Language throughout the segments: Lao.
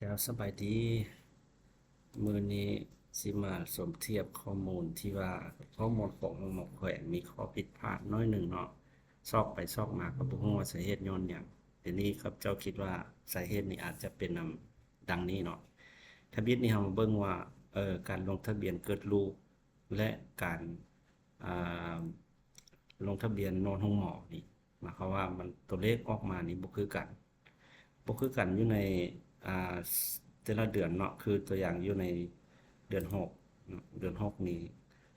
ເຈົ້າ ສະບາຍດີ. ມື້ນີ້ຊິມາສົມທຽບຂໍ້ມູນທີ່ວ່າ ຂໍ້ມູນຂອງໂຮງໝໍແຂວງມີຂໍ້ຜິດພາດໜ້ອຍໜຶ່ງເນາະ. ຊອກໄປຊອກມາກໍບໍ່ຮູ້ວ່າສາເຫດຍ້ອນຫຍັງ. ດຽວນີ້ຂ້າພະເຈົ້າຄິດວ່າສາເຫດນີ້ອາດຈະເປັນນຳດັ່ງນີ້ເນາະ. ທຳອິດນີ້ເຮົາມາເບິ່ງວ່າ ເອີ ການລົງທະບຽນເກີດລູກ ແລະ ການ ອ່າ ລົງທະບຽນນອນໂຮງໝໍນີ້ ໝາຍຄວາມວ່າມັນ ຕົວເລກອອກມານີ້ບໍ່ຄືກັນ, ບໍ່ຄືກັນຢູ່ໃນ ອ່າ ແຕ່ລະເດືອນເນາະ. ຄືຕົວຢ່າງຢູ່ໃນເດືອນຫົກເນາະ, ເດືອນຫົກນີ້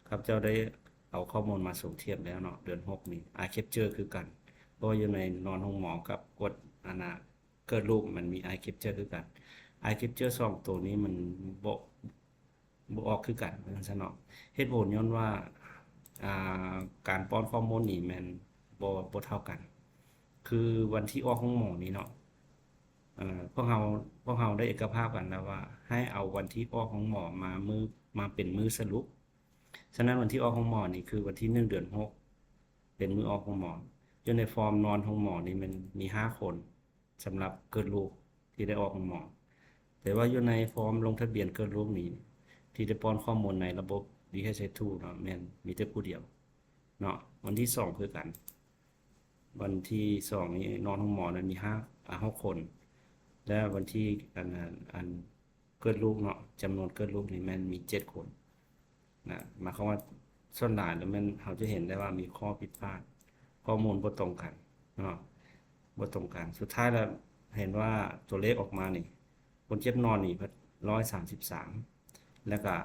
ຂ້າພະເຈົ້າໄດ້ເອົາຂໍ້ມູນມາສົມທຽບແລ້ວເນາະ. ເດືອນຫົກນີ້ ອາຍແຄັບເຈີຄືກັນ, ເພາະວ່າຢູ່ໃນນອນໂຮງໝໍກັບກວດ ອັນນ່າ ເກີດລູກມັນມີ ອາຍແຄັບເຈີ ຄືກັນ. ອາຍແຄັບເຈີ ສອງໂຕນີ້ມັນບໍ່ ບໍ່ອອກຄືກັນ ວ່າຊັ້ນເນາະ. ເຫດຜົນຍ້ອນວ່າ ອ່າ ການປ້ອນຂໍ້ມູນນີ້ແມ່ນບໍ່ ບໍ່ເທົ່າກັນ. ຄືວັນທີ່ອອກໂຮງໝໍນີ້ເນາະ ເອີ ພວກເຮົາ ພວກເຮົາໄດ້ເອກະພາບກັນແລ້ວວ່າ ໃຫ້ເອົາວັນທີ່ອອກໂຮງໝໍມາມື້ ມາເປັນມື້ສະຫຼຸບ. ສະນັ້ນ ວັນທີ່ອອກໂຮງໝໍນີ້ຄືວັນທີໜຶ່ງ ເດືອນຫົກ ເປັນມື້ອອກໂຮງໝໍ. ຢູ່ໃນຟອມນອນໂຮງໝໍນີ້ແມ່ນມີຫ້າຄົນ ສຳລັບເກີດລູກທີ່ໄດ້ອອກໂຮງໝໍ, ແຕ່ວ່າຢູ່ໃນຟອມລົງທະບຽນເກີດລູກນີ້ ທີ່ໄດ້ປ້ອນຂໍ້ມູນໃນລະບົບ ດີເອັດເອັດສ ເນາະ ແມ່ນມີແຕ່ຜູ້ດຽວເນາະ. ວັນທີສອງຄືກັນ, ວັນທີສອງນີ້ນອນໂຮງໝໍນັ້ນມີຫ້າ ອ່າ ຫົກຄົນ ແລະ ວັນທີ ອັນ ອັນ ເກີດລູກເນາະ, ຈຳນວນເກີດລູກນີ້ແມ່ນມີເຈັດຄົນນະ. ໝາຍຄວາມວ່າສ່ວນຫຼາຍແລ້ວແມ່ນເຮົາຈະເຫັນໄດ້ວ່າມີຂໍ້ຜິດພາດ, ຂໍ້ມູນບໍ່ຕົງກັນເນາະ, ບໍ່ຕົງກັນ. ສຸດທ້າຍແລ້ວເຫັນວ່າຕົວເລກອອກມານີ້ ຄົນເຈັບນອນນີ້ພັດຮ້ອຍສາມສິບສາມ ແລ້ວກະ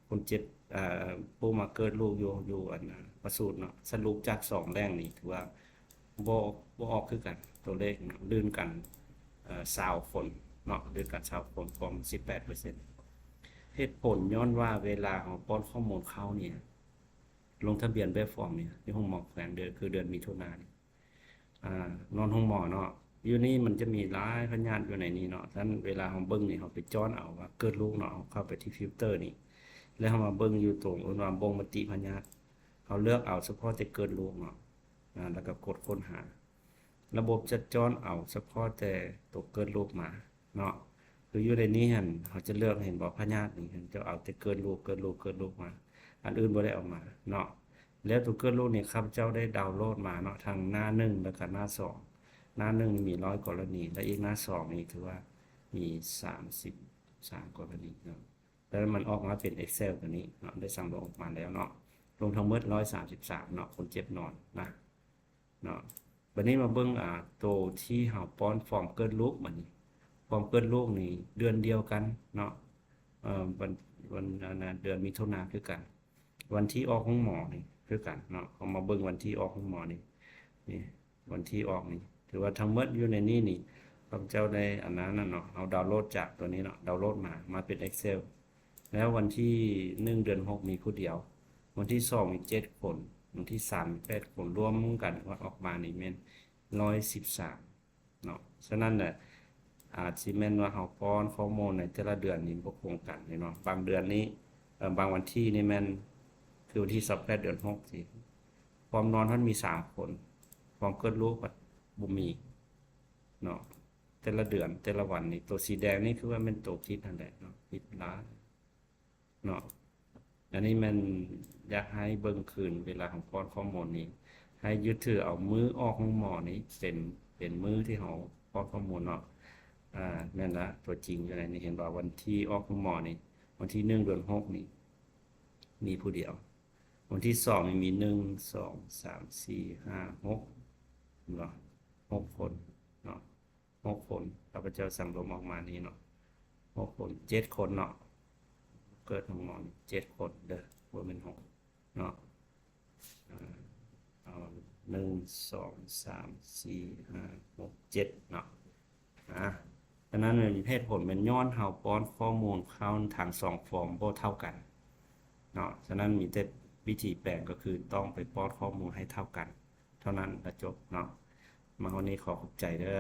ຄົນເຈັບ ເອີ ຜູ້ມາເກີດລູກຢູ່ ຢູ່ອັນປະສູດເນາະ, ສະຫຼຸບຈາກສອງແຫຼ່ງນີ້ຖືວ່າບໍ່ ບໍ່ອອກຄືກັນ ຕົວເລກເນາະ, ລື່ນກັນ ເອີ ຊາວຄົນເນາະ, ລື່ນກັນຊາວຄົນ ປະມານສິບແປດເປີເຊັນ. ເຫດຜົນຍ້ອນວ່າເວລາເຮົາປ້ອນຂໍ້ມູນເຂົ້ານີ້ ລົງທະບຽນແບບຟອມນີ້ ຢູ່ໂຮງໝໍແຂວງເດີ ຄືເດືອນມິຖຸນານີ້ ອ່າ ນອນໂຮງໝໍເນາະ, ຢູ່ນີ້ມັນຈະມີຫຼາຍພະຍາດຢູ່ໃນນີ້ເນາະ. ສະນັ້ນເວລາເຮົາເບິ່ງນີ້ ເຮົາໄປຈ້ອນເອົາວ່າເກີດລູກເນາະ, ເຮົາເຂົ້າໄປທີ່ຟິວເຕີນີ້ ແລ້ວເຮົາມາເບິ່ງຢູ່ຕົງທີ່ວ່າບົ່ງມະຕິພະຍາດ, ເຮົາເລືອກເອົາສະເພາະແຕ່ເກີດລູກເນາະ, ອ່າ ແລ້ວກໍກົດຄົ້ນຫາ. ລະບົບຈະຈ້ອນເອົາສະເພາະແຕ່ຕົວເກີດລູກມາເນາະ. ຄືຢູ່ໃນນີ້ຫັ້ນ ເຮົາຈະເລືອກ ເຫັນບໍ່ ພະຍາດນີ້ ເຈົ້າເອົາແຕ່ເກີດລູກ ເກີດລູກ ເກີດລູກມາ, ອັນອື່ນບໍ່ໄດ້ເອົາມາເນາະ. ແລ້ວຕົວເກີດລູກນີ້ ຂ້າພະເຈົ້າໄດ້ດາວໂຫຼດມາເນາະ, ທັງໜ້າໜຶ່ງ ແລ້ວກໍໜ້າສອງ. ໜ້າໜຶ່ງມີຮ້ອຍກໍລະນີ ແລະ ອີກໜ້າສອງນີ້ຖືວ່າມີສາມສິບສາມກໍລະນີເນາະ. ແລ້ວມັນອອກມາເປັນ Excel ຕົວນີ້ເນາະ, ໄດ້ສັ່ງລົງອອກມາແລ້ວເນາະ, ລົງທັງໝົດຮ້ອຍສາມສິບສາມເນາະ, ຄົນເຈັບນອນນະ. ເນາະ. ບັດນີ້ມາເບິ່ງ ອ່າ ໂຕທີ່ເຮົາປ້ອນຟອມເກີດລູກບັດນີ້. ຟອມເກີດລູກນີ້ເດືອນດຽວກັນເນາະ, ເອີ ວັນ ວັນ ອັນນະ ເດືອນມິຖຸນາຄືກັນ, ວັນທີອອກໂຮງໝໍນີ້ຄືກັນເນາະ. ເຮົາມາເບິ່ງວັນທີອອກໂຮງໝໍນີ້ ນີ້ ວັນທີອອກນີ້ ຖືວ່າທັງໝົດຢູ່ໃນນີ້ນີ້ ຂ້າພະເຈົ້າໄດ້ອັນນັ້ນເນາະ, ເຮົາດາວໂຫຼດຈາກຕົວນີ້ເນາະ, ດາວໂຫຼດມາ ມາເປັນ Excel. ແລ້ວວັນທີໜຶ່ງ ເດືອນຫົກ ມີຜູ້ດຽວ, ວັນທີສອງ ມີເຈັດຄົນ, ວັນທີສາມ ມີແປດຄົນ, ລວມກັນອອກມານີ້ແມ່ນຮ້ອຍສິບສາມເນາະ. ສະນັ້ນແຫຼະ ອາດຊິແມ່ນວ່າເຮົາປ້ອນຂໍ້ມູນໃນແຕ່ລະເດືອນນີ້ບໍ່ກົງກັນເນາະ. ບາງເດືອນນີ້ ເອີ ບາງວັນທີນີ້ແມ່ນ ຄືວັນທີຊາວແປດ ເດືອນຫົກ ຊີ້ ຄວາມນອນມັນມີສາມຄົນ, ຄວາມເກີດລູກພັດບໍ່ມີເນາະ. ແຕ່ລະເດືອນ ແຕ່ລະວັນນີ້ ໂຕສີແດງນີ້ຄືວ່າແມ່ນໂຕຜິດຫັ້ນແຫຼະເນາະ, ຜິດຫຼາຍເນາະ. ອັນນີ້ແມ່ນຢາກໃຫ້ເບິ່ງຄືນ ເວລາເຮົາປ້ອນຂໍ້ມູນນີ້ ໃຫ້ຍຶດຖືເອົາມື້ອອກໂຮງໝໍນີ້ເປັນ ເປັນມື້ທີ່ເຮົາປ້ອນຂໍ້ມູນເນາະ. ອາ ແມ່ນລະ ຕົວຈິງຢູ່ໃນນີ້ ເຫັນບໍ່? ວັນທີອອກໂຮງໝໍນີ້ ວັນທີໜຶ່ງ ເດືອນຫົກ ນີ້ ມີຜູ້ດຽວ, ວັນທີສອງ ນີ້ມີ ໜຶ່ງ ສອງ ສາມ ສີ່ ຫ້າ ຫົກ ເຫັນບໍ່? ຫົກຄົນເນາະ. ຫົກຄົນ, ຂ້າພະເຈົ້າສັ່ງລົມອອກມານີ້ເນາະ, ຫົກຄົນ ເຈັດຄົນເນາະ, ເກີດໂຮງໝໍນີ້ເຈັດຄົນເດີ ບໍ່ແມ່ນຫົກເນາະ. ອາ ເອົາ ໜຶ່ງ ສອງ ສາມ ສີ່ ຫ້າ ຫົກ ເຈັດເນາະ. ອາ ສະນັ້ນເຫດຜົນແມ່ນຍ້ອນເຮົາປ້ອນຂໍ້ມູນເຂົ້າທາງສອງຟອມບໍ່ເທົ່າກັນເນາະ. ສະນັ້ນມີແຕ່ວິທີແປງ ກໍຄືຕ້ອງໄປປ້ອນຂໍ້ມູນໃຫ້ເທົ່າກັນ ເທົ່ານັ້ນລະຈົບເນາະ. ມາຮອດນີ້ຂໍຂອບໃຈເດີ.